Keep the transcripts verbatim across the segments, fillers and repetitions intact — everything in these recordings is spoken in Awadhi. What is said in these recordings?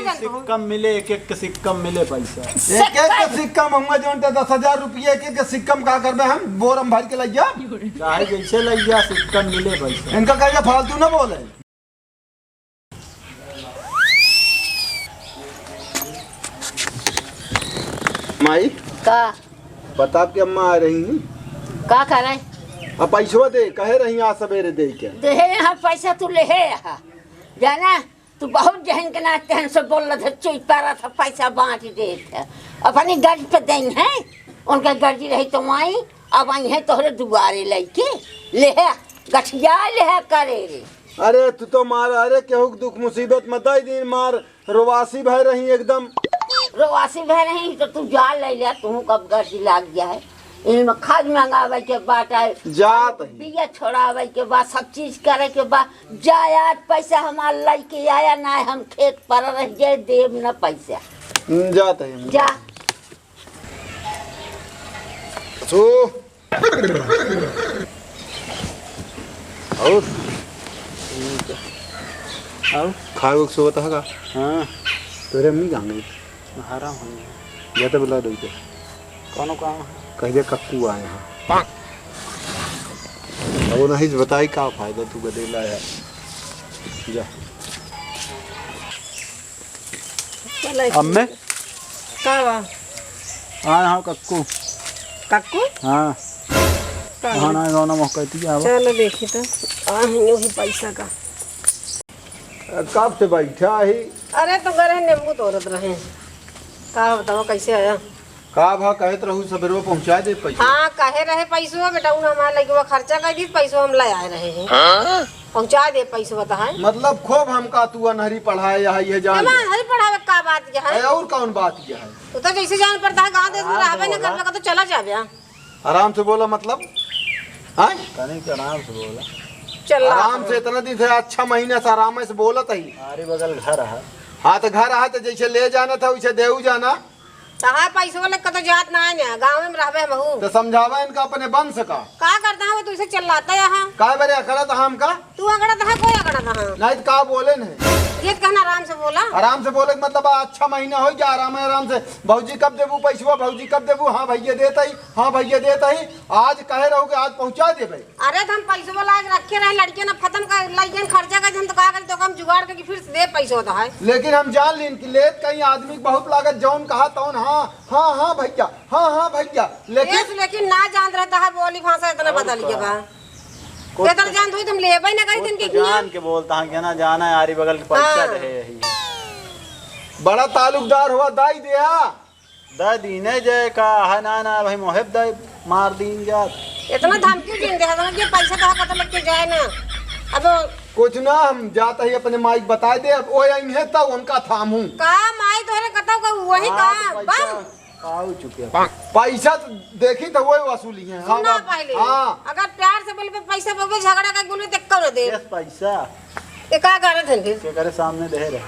सिक्कम मिले, एक एक के सिक्कम मिले पैसा। एक एक के सिक्कम, हमें जौन ते दस हजार रुपया एक एक के सिक्कम का करबे हम? बोरम भर के लइया। चाहे जैसे लइया, सिक्कम मिले पैसा। इनका कहिए फालतू ना बोले। माई, का? बता, आपकी अम्मा आ रही हैं। का करे? अब पैसवा दे, कहे रही आज सवेरे दे के। देहे यहाँ पैसा तू लेहे यहाँ। जाना, तू बहुत जहन के नाच तहन से बोल रहे थे, चुप पा रहा था, पैसा बांट देत है। अपनी गर्ज पे दें हैं, उनका गर्जी रही तो आई, अब आई हैं तोहरे दुआरे लइके, लेहे, गठिया लेहे करे रे। अरे तू तो मार, अरे केहू के दुख मुसीबत मत आई दिन मार, रोवासी भय रही एकदम। रोवासी भय रही तो तू जा ले ले, तू कब गर्जी लाग गया है। इनमें खाद मंगावे के बात है, जात ही। बिया छोड़ावे के बाद, सब चीज करे के बाद, जा यार, पैसा हमार लइके आया ना, हम खेत पर रह गए, देब न पैसा। हम्म, जात ही हम। जा। सो। और? और? खाए के सोवत है का? हाँ। तोरे अम्मी कहाँ गई? हराम हो गया। जा तो बुला दो इधर। कौनो काम है? कह दे कक्कू आए हैं। अब वो नहीं बताई का फायदा तू गदेला है। जा। चलो, अम्मे? का बा? हाँ, हाँ, कक्कू। कक्कू? हाँ। का हाँ, बा? ना, गाना मोह कहती है, आवा। चलो, देखी तो। आ, यूं ही पैसा का। कब से बैठा ही? अरे, तो गए रहे, नींबू तोड़त रहे। का बताओ, कैसे आया? का भा कहत रहू, सबेरवा पहुँचा दे पैसा। हाँ, कहे रहे पैसवा, बेटा, उन हमारे लइकवा खर्चा कर दी, पैसवा हम ले आए रहे हैं। हाँ? पहुँचा दे पैसवा तो है। मतलब, खूब हमका तू अनहरी पढ़ाए, यहाँ ये जान एमा ले। अनहरी पढ़ावे का बात क्या है? अरे, और कौन बात क्या है? तू तो जैसे जान पड़ता है, गाँव देश में आराम से रहबे न बोला। करबे, का तो चला जाबे, हाँ? आराम से बोला, मतलब? हाँ? तनिक आराम से बोला। चल रहा आराम है। से, इतना दिन से, अच्छा महीना से आराम से बोलत ही। हमारे बगल घर है। हाँ, तो घर है, तो जैसे ले जाना था, वैसे देऊ जाना। तहार पैसवा लेके कतो जात ना है ना, गाँव में रहबे हमहू। तो समझावा इनका अपने वंश का। का करता है वो, तुझसे चिल्लाता यहाँ। का बरे अकड़त है हमका? तू अकड़त है, कोई अकड़त है? नहीं तो का बोले नहीं। ये तो कहना आराम से बोला। आराम से बोले के मतलब अच्छा महीना हो गया, आराम है, आराम से। भौजी कब देबू पैसवा, भौजी कब देबू? हाँ भैया देत ही, हाँ भैया देत ही। आज कहे रहो कि आज पहुँचा देबे। अरे, तो हम पैसवा लाग रखे रहे, लड़के ना खत्म कर, लइकन खर्चा कर, हम तो का करी, तो हम जुगाड़ करके फिर से दे पैसवा तो है। लेकिन हम जान लीन कि लेत कहीं आदमी के बहुत लागत, जौन कहा तौन, हाँ, हाँ, हाँ भैया, हाँ, हाँ भैया, लेकिन यस, लेकिन ना जान रहता है, बोली भाषा इतना और बदल गया का? बा। कुछ इतना तो, जान थोड़ी तुम लेबे ना करी कुछ दिन तो के जान के बोलता है, क्या ना जाना है, आरी बगल के पैसा हाँ। रहे यही। बड़ा ताल्लुकदार हुआ, दाई दिया। दे दीने जे का है ना, ना भाई मोहेब दे मार दीन जात। इतना धमकी दीन दे, समझ के पैसा तो कतल लेके जाए ना। अब कुछ ना, हम जात ही अपने माई के बताए दे, अब ओए आई है तो उनका थामू। का माई तोहरे कतौ का वही हाँ, का तो पैसा बम। पाऊ चुके हैं। पैसा तो देखी तो वही वसूली है। सुना हाँ, पहले, हाँ। अगर प्यार से बोलबे पैसा बोलबे, झगड़ा का बोलबे, देखो ना दे। यस पैसा। ये का करत हन फिर? के करे सामने दे रहे।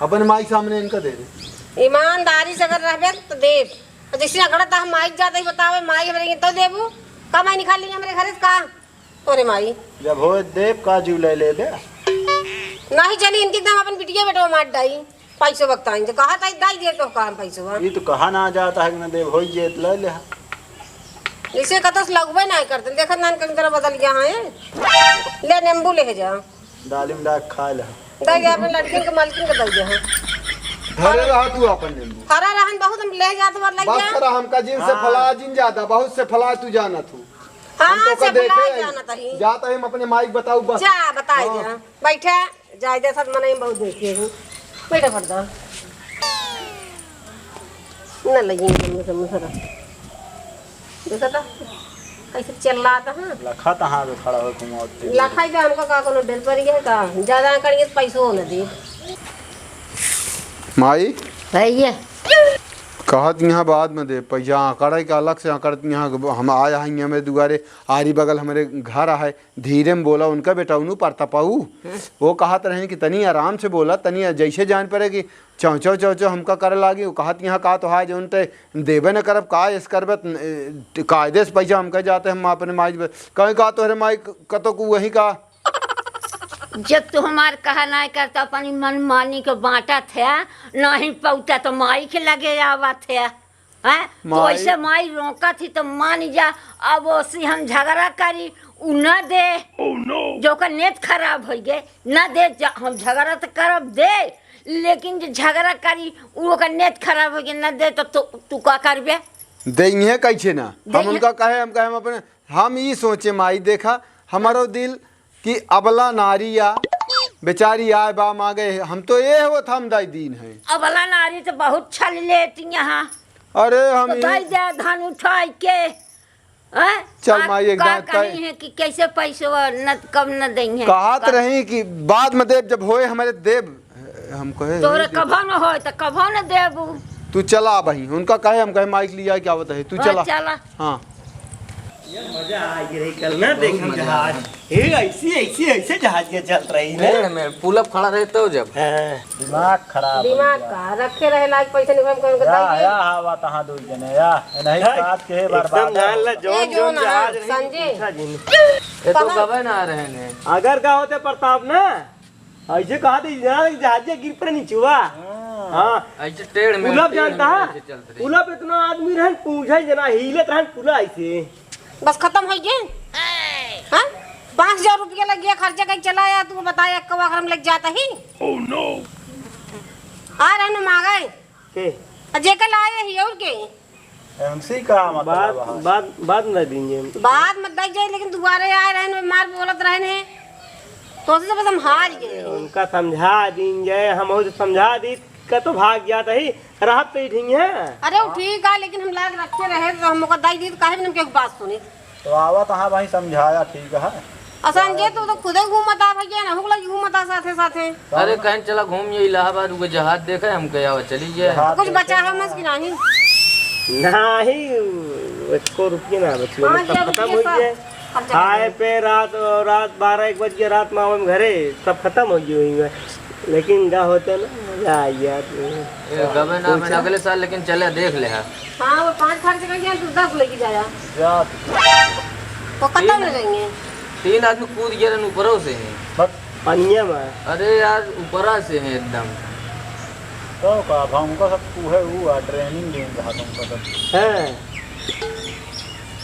अपन माई सामने इनका दे दे। ईमानदारी से अगर रहबे तो देब। और जैसे अगड़ा तो हम माई के जाते ही बतावे, माई हमरे के तो देबू। का माई निकाल ली हमरे घरे से का? तोरे माई। जब हो देब का जीव ले लेबे। नहीं चली इनके एकदम अपन बिटिया बेटवा मार डाई। पैसो वक्त आई जे कहा ताई दाई दे तो काम पैसो। ये तो कहा ना जाता है कि ना देब, हो जे ले ले। जैसे कतस लगबे नहीं करते, देखत नान कई तरह बदल गया है। ले नींबू ले जा। दालिम डाक खा ले। दाई अपने लड़किन के मालकिन के दई दे हैं। घरे रहा तू अपन नींबू। हरा रहन बहुत हम ले जात बार लग बस गया। करा हमका जिन से हाँ। फला जिन ज्यादा, बहुत से फला तू जाना तू। हाँ, हम तो से का देखे फला आई। जाना तही। जाता है हम अपने माई के बताऊ बस। जा, बताई हाँ। जा। बैठा, जाए दे साथ मनाई बहुत देखे हूँ। बैठा फट जा। न लगी मुझे मुझे। देखा था, कैसे चिल्लाता है। लखा तहाँ पे खड़ा हो, तुम और तेज। लखा ही पे हमको का कोनो डर पड़ गया का? ज्यादा करेंगे तो पैसो न दे। माई, भैया। कहत यहाँ बाद में दे, पैसा आंकड़े का अलग से आंकड़त यहाँ हम आया है, हमें दुआरे आरी बगल हमारे घर है, धीरे में बोला उनका बेटा उन्हू पर तपाऊ। हम्म। वो कहत रहे कि तनी आराम से बोला, तनी जैसे जान पड़े कि चौं, चौं, चौं, चौं हमका करे लागी, वो कहत यहाँ का तो है, जौन ते देबे न करब, का एस करबे, त-, ए, कायदे से पैसा हमका जाते, हम अपने माई बे-, कहीं का तोहरे माई क-, कतो को वही का? जब तू हमार कहा नाहीं करता, अपनी मनमानी के बाँटत है, नाहीं पउता तो माई के लगे आवत है। हैं? तो माई ऐसे माई रोकत ही तो मान जा, अब ओसी हम झगड़ा करी, उ न दे। जो ओकर नेत खराब होइ गए, न दे, जा, हम झगड़ा तो करब दे, लेकिन जो झगड़ा करी, उ ओकर नेत खराब होइ गए, न दे, तो तू, तू का करबे? देइहे कैसे ना? हम देइहे। उनका कहे, हम कहे, हम अपने, हम ई सोचे माई, देखा, हमारो दिल कि अबला नारी या बेचारी आए बा मागे, हम तो ये होत हम दाई दीन है। अबला नारी तो बहुत छल लेती यहाँ। अरे हम तो ई दाई दे धन उठाई के, हैं? चल आ, माई, एक का दाई कही तय है कि कैसे पैसवा न, कब न देइहे? कहत का रही कि बाद में देब, जब होए हमारे देब। हम कहे, तोहरे "हे देब।" कभो न होए तो कभो न देबू। तू चला बही, उनका कहे, हम कहे माइक लिया क्या आवत है, तू हाँ, चला। चला। हाँ। ये मजा आ गया रही कल ना, बहुत देख हम मजा जहाज। आया। ए, ऐसी, ऐसी, ऐसे जहाज के चल रही है। पेड़ में पुल अप खड़ा रहे तो जब। हाँ। दिमाग खराब हो दिमाग गया। का रखे रहे लायक पैसे निकल कर या, बताइए। या, हवा तहाँ दो जने, या, नहीं हैं? साथ के एकदम बर्बाद जान हो। ला, जौन, ए, जौन जौन जहाज है, रही, संजय। पूछा जिन। ये तो कहाँ? गवे ना रहे ने। अगर का होते प्रताप ना, ऐसे कहा थे, जहाँ जहाज गिर पड़े नीचे हुआ। हाँ। हाँ। ऐसे टेढ़ में, पुल अप टेढ़ जानता में है? ऐसे चलत रही। पुल अप इतना आदमी रहन, पूछे जना, हिलत रहन पुल ऐसे। बस खतम होइ गए? हाँ? पाँच हजार रुपया लग गया खर्चा, कहीं चला आया, तू बताया, एक्का आखिर में लग जाता ही। Oh no! आ रहन मांगे। के? आ जेके लाए ही और के? एमसी का मतलब बाद, है? बाद, बाद में दीन जाए। बाद में दे जाए, लेकिन दुबारे आए रहन, मार बोलत रहन है। तो से बस हम हार गए। उनका समझा दीन जाए, हम और समझा दी, का तो भाग जात ही। रहत तो ही ठीक है। अरे, वो ठीक है, लेकिन हम लायक रखे रहे, तो हम ओकर दाई दी, तो काहे बिना केहू के बात सुनी? तो आवा तो हाँ भाई, समझाया ठीक है। असन जे तू तो खुदे घूमत आ भैया, ना हुक लगी घूमत आ साथे साथे। अरे, कहें चला घूम ये इलाहाबाद, उके जहाज देखे, हम कहे आवा चली गए। जहाज कुछ देखे बचा है ना। मस की नहीं? नहीं, एको रुपये ना बची, पाँच सब हजार खत्म रुपये हो सब गए। खर्चा कर खाए दिए। पे रात, रात बारह एक बज गया, रात में आवे में घरे, सब खत्म हो गए वहीं में। लेकिन का होता ना, मजा आ गया। ए, गबे ना, मैंने अगले साल लेकिन चले, देख ले हा। हाँ, वो पाँच खर्च कर गया, तू दस लेके जाया। जा। तो कतौ तीन, न जाएंगे। तीन आदमी कूद गया रहन ऊपरों से ही। बस। पनिया में। अरे यार, ऊपरा से है एकदम। तो का, अब हमको सब तू है, वो आ, ट्रेनिंग देंगे हम तुमको सब। हैं।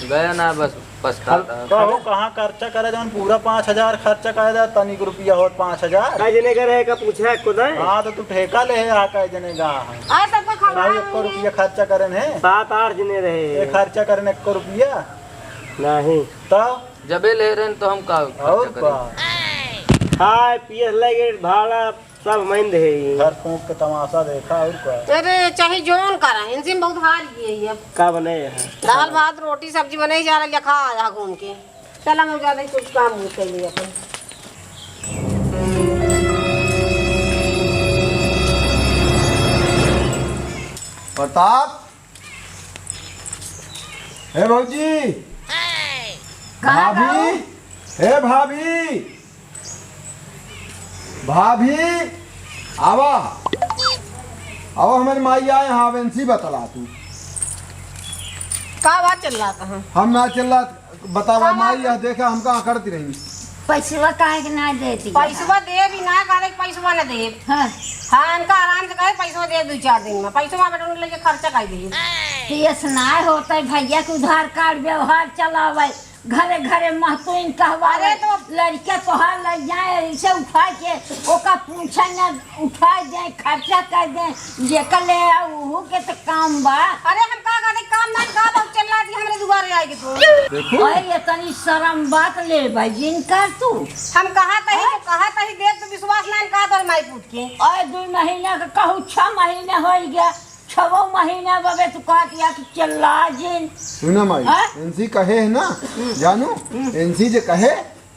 गया ना बस। पछताता। कहो, कहाँ खर्चा करे जौन पूरा पाँच हजार खर्चा करे जा, तनिक रुपया होत पाँच हजार। कै जने का रहे का पूछे को दे? हाँ, तो तू ठेका ले है, आ कै जने का है? आ, सबका खबर नहीं, है। एको रुपया खर्चा करे ने। सात आठ जने रहे। ये खर्चा करे ने एको रुपया? नहीं। तो? जबे ले रहे हैं तो हम का खर्चा और करें? का? खाए पिए लगे भाड़ा सब मान दे ही। घर फूंक के तमाशा देखा और का? अरे, चाहे जौन करा, इनसे हम बहुत हार गए ही अब। का बने यहाँ? दाल भात, रोटी, सब्जी बने ही जा रहा, खा आया घूम के। चला, हम ज्यादा ही कुछ काम नहीं कर लिया अपन। प्रताप, हे भौजी, कहाँ भाभी, का हो? हे भाभी, भाभी, आवा, आवा, हमारी माई आए, हाँ, वेंसी बतला तू। का बात चल रहा था? हम ना चल रहा, बतावा। का माई, बात? यह देखा, हमका अकड़ती रही। पैसवा काहे के ना देती? पैसवा देब ही ना, कहले कि पैसवा ना देब। हाँ। हाँ, इनका आराम से कहे, पैसवा दे दो चार दिन में, पैसवा बेटा उनके लेके खर्चा कर दी। तो ये सुनाए होता है भैया के उधार कार्ड व्यवहार चलावे, घरे घरे महतुइन कहवावे, अरे तो लड़के तोहार लग जाए, ऐसे उठा के ओका पूछे न उठाए दे, खर्चा कर दे, जेकर ले आ, उहू के तो काम बा। अरे हम का कहते, काम ना का बहुत चिल्ला दी हमरे दुआरे आए के तू। देखो। अरे, ये तनी शर्म बात ले भाई, जिन कर तू। हम कहा तही, हाँ? तो कहा तही, देख तो विश्वास ना का तोर माई पूत के। अरे, दो महीना का कहू, छह महीने होइ गया, छवो महीना बबे तू कहत या कि चिल्ला जिन। सुना माई, हाँ? इनसी कहे है ना, जानू, इनसी जे कहे,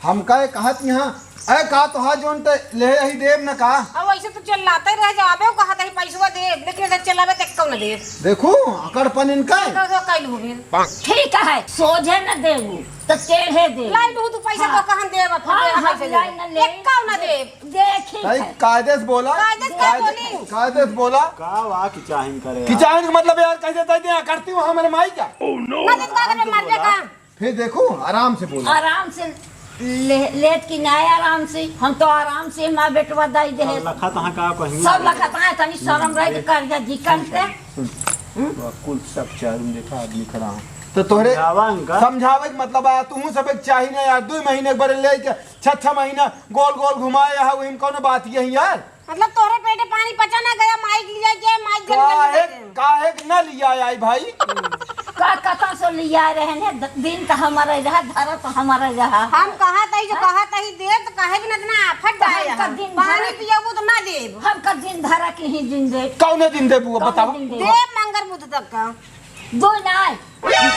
हमका ये कहत यहाँ, "अरे का तोहार जौन ते ले यही देब न का?" अब वैसे तो चिल्लाते रह जाबे, वो कहत है पैसवा देब, लेकिन अगर चिल्लाबे तो एक्को न देब। देखू, अकड़पन इनका है। तो, तो कैल हो गए। ठीक है, सोझे न देबू, तो टेढ़े देबू। लाई दू तू पैसा हाँ। तो कहन देब, अपन हाँ, देब हाँ, पैसा लाई देब। न ले। एक्को न देब। देखी भाई, है। कायदे से बोला। कायदे से का कायदे, बोली? कायदे से बोला। का वा कि चाहिन करे कि यार? चाहिन का मतलब यार, कैसे तय दिया करती हूँ हमारे माई क्या? ना तो का करे, मर जा का? फिर देखो, आराम से बोला। आराम से। ले, लेत कि नाहीं आराम से? हम तो आराम से माँ बेटवा दाई दे। सब लखत हाँ का कहीं? सब लखत हाँ, तनी शरम रहे के कर्जा जिकन से। सुन, हम्म? कुल सब चारों देखा आदमी खड़ा है। तो तोहरे समझावा इनका। समझावे के मतलब आ, तू सब एक चाही ना यार, दुइ महीने के बरे लेके छह छह महीना गोल गोल घुमाए है, वही में कौनो बात यही यार। मतलब तोहरे पेटे पानी पचा ना गया, माइक लिया के, माइक जल गया काहे, लेके। काहे के ना लिया आई भाई? का कतन से लिया रहे ने, द-, दिन त हमरे रहा, धरा त हमरे रहा। हम कहा तही जो हाँ? कहा तही दे, त काहे बिना इतना आफत हम डाले का हैं? दिन पानी भरा पियबू त ना देब। हम का दिन धरा के ही दिन दे। कौने दिन देबू, अब कौने बतावा? दिन देब? देब मंगर बुध तक का। दो ना,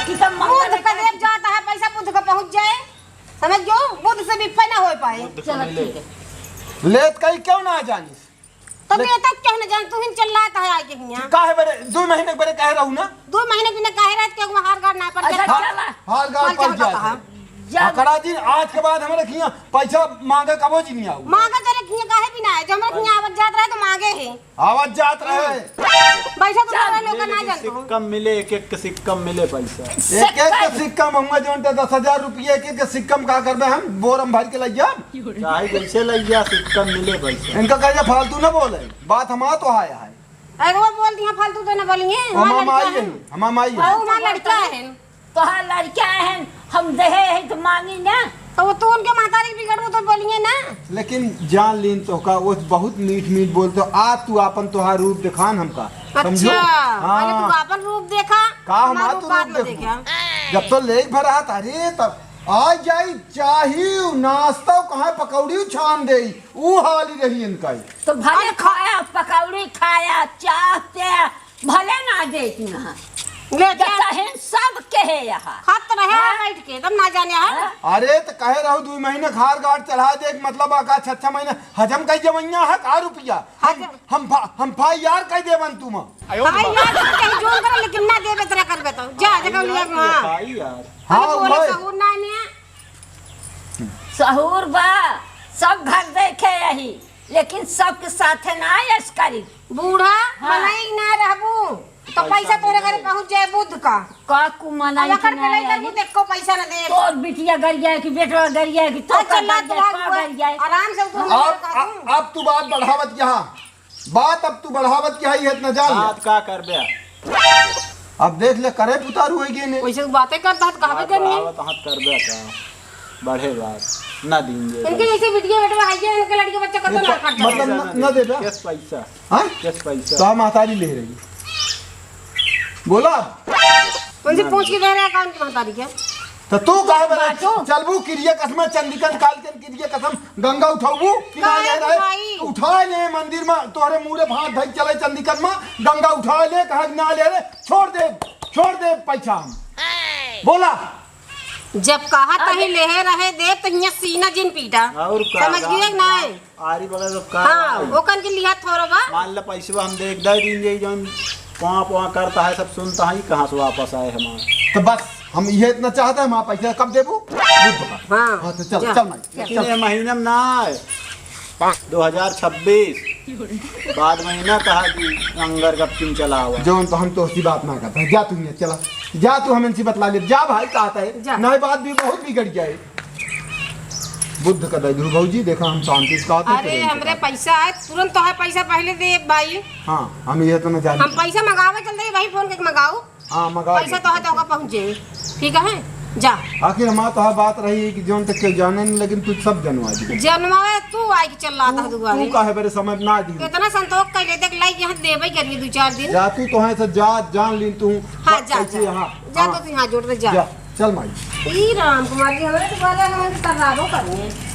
कि तब मंगर बुध का का देब जाता है, पैसा बुध का पहुँच जाए। समझ गयो? बुध से बिफे ना हो पाए। बुध का चलो, मिले। ठीक है। लेत कहीं क्यों ना जानिस? तब ले- ये तक क्यों ना जान, तू ही चिल्लात है आके हियाँ। काहे बरे, दो महीने बरे कहे रहू ना? दो महीने बिना कहे रहत, क्यों हार गाड़ ना पड़ अच्छा, गया? चला। हार गाड़ माल पड़ चाहता जात था। है। जा। अकड़ा जी, आज के बाद हमारे खिया पैसा मांगे कबो जी नहीं आऊ। मांगे तेरे खिया काहे भी ना है, जो हमारे खिया आवत जात रहे तो मांगे है। आवत जात रहे। पैसा तो चल। सारा लोग ना लेकिन जानतो। सिक्का मिले, एक एक के सिक्का मिले पैसा। एक एक के सिक्का में हुआ जौन ते दस हजार रुपये एक एक के सिक्का में का करबे हम? बोरम भर के लइया। चाहे जैसे लइया, सिक्का मिले पैसा। इनका कहे फालतू ना बोले, बात हमारा तो आया है। अरे वो बोल दिया फालतू तो ना बोलिए, हम हमारा हम लड़का आई है। है, हम हम आई है। और हमारा लड़का है। तोहार लड़का है, हम देहे है तो मांगी ना। तो वो तू उनके महतारी के बिगड़बो तो बोलिए ना। लेकिन जान लीन तो का, वो बहुत मीठ मीठ बोलते हो। आ तू आपन तोहार रूप दिखान हमका, समझो? अच्छा, हाँ। पहले तू आपन रूप देखा, का हमार हमार रूप तू बाद रूप में देखबू? देखा। जब तो लेक भर हाथ, अरे तब आ जाई चाही, नाश्ता कहाँ पकौड़ी छान देई, ऊ हाली रही इनका ही। तो भले अरे खा- खाया, पकौड़ी खाया, चाह पिया, भले ना देती ना। ले जब जा। चाहे सब कहे यहाँ। खात रहे हाँ? बैठ के, तब ना जाने हाँ? हाँ? अरे तो कहे रहू दो महीने खार गाड़ चढ़ा दे, मतलब आका छह छह महीने हजम कई जवैया है का रुपया? हम, हजम। हम फा-, हम फाई यार कई देवन तुम। भाई यार, तुम कहीं जोन करो, लेकिन ना देबे तेरा करबे तो। जा, जगह लिया वहाँ। भाई यार। हाँ, अरे बोले भाई। सहूर ना ने। सहूर बा, सब घर देखे यही, लेकिन सबके साथे ना ऐश करी। बूढ़ा हाँ। मनई ना रहबू, तो पैसा पैसा तोरे घरे पहुँच जाए बुध का। का कु मनई अब अगर के ना पढ़ाई आए? करबू, तो एको पैसा ना दे। तोर बिटिया गरिया कि बेटवा गरिया कि तो हाँ, का चल, गरिया, तू का आगू है। गरिया? आराम से उठ, अब, उठ, अब, अब तू बात बढ़ावत यहाँ। बात अब तू बढ़ावत के हई, इतना जान ले। बात का करबे? अब देख ले, करे पुतारू होई गए ने। वैसे बातें करता है तो कहबे बात करनी है। बढ़ावत हाथ करबे का? बढ़े बात। ना दिन दे इनके बस। जैसे बिटिया बेटवा है, ये इनके लड़के बच्चे कतो ये ना प-, खर्चा मतलब करता न, है। न देबे? कैस पैसा? हाँ? कैस पैसा? तो हम महतारी ले रही। बोला? उनसे पूछ के दे रहे हैं, कौन की महतारी क्या? तो तू काहे बरे बाजू। चलबू किरिया कसम, चंदिकन काल के किरिया कसम, गंगा उठाऊ कि ना काहे ले रहे? भाई? उठा ले मंदिर में, तोहरे मुड़े भात धई चले चंदिकन में, गंगा उठा ले, कहा कि ना ले रहे, छोड़ दे, छोड़ दे पैसा हम। बोला। जब कहा तही लेहे रहे दे, तो हियाँ सीना जिन पीटा। और का? समझ गए कि नहीं? आरी बगल में का हाँ, है? ओकन के लिहा थोड़ा बा। मान ले पैसवा हम देख दे दिन जे जौन पाँव पाँव करता है, सब सुनता है, कहाँ से वापस आए हमार? तो बस, हम ये इतना चाहते हैं, हमारा पैसा कब देबू? बुध का। हाँ, हाँ, तो चल, जा, चल माई, लेकिन चल। ये महीना में ना आए, दो हजार छब्बीस, बाद महीना कहा कि अंगर गप्पिन चला हुआ। जौन तो हम तो उसकी बात ना करते हैं, जा तू यहाँ चला, जा तू हम इनसे बतला ले, जा भाई, कहता है, जा। नहीं बात भी बहुत बिगड़ जाए। बुध का दे दू भौजी, देखा हम शांति से कहते अरे, हैं, हमरे पैसा है, तुरंत तो है पैसा पहले दे भाई। हाँ, हम ये तो न जाने। हम पैसा मंगावे चल रही भाई, फोन करके मंगाओ। हाँ, मंगा पैसा दे। तो है तो ओका पहुँच जाए, ठीक है, जा। आखिर हमार तो है बात रही कि जौन तक के जाने नहीं, लेकिन तू सब जनवा दी। जनवा तू आई के चल रहा था तू, दुआरे। तू काहे बरे समय ना दी? इतना संतोष कर ले, देख लाई यहाँ देवे करिए दो चार दिन। जा तू तो है से जा, जान लीन तू। हाँ, जा, कैसे जा। यहाँ? जा हाँ। तो तू यहाँ जोड़ दे, जा। जा, चल माई। ई राम कुमार जी हमारे दुआरे हमारे तर्राबो करने।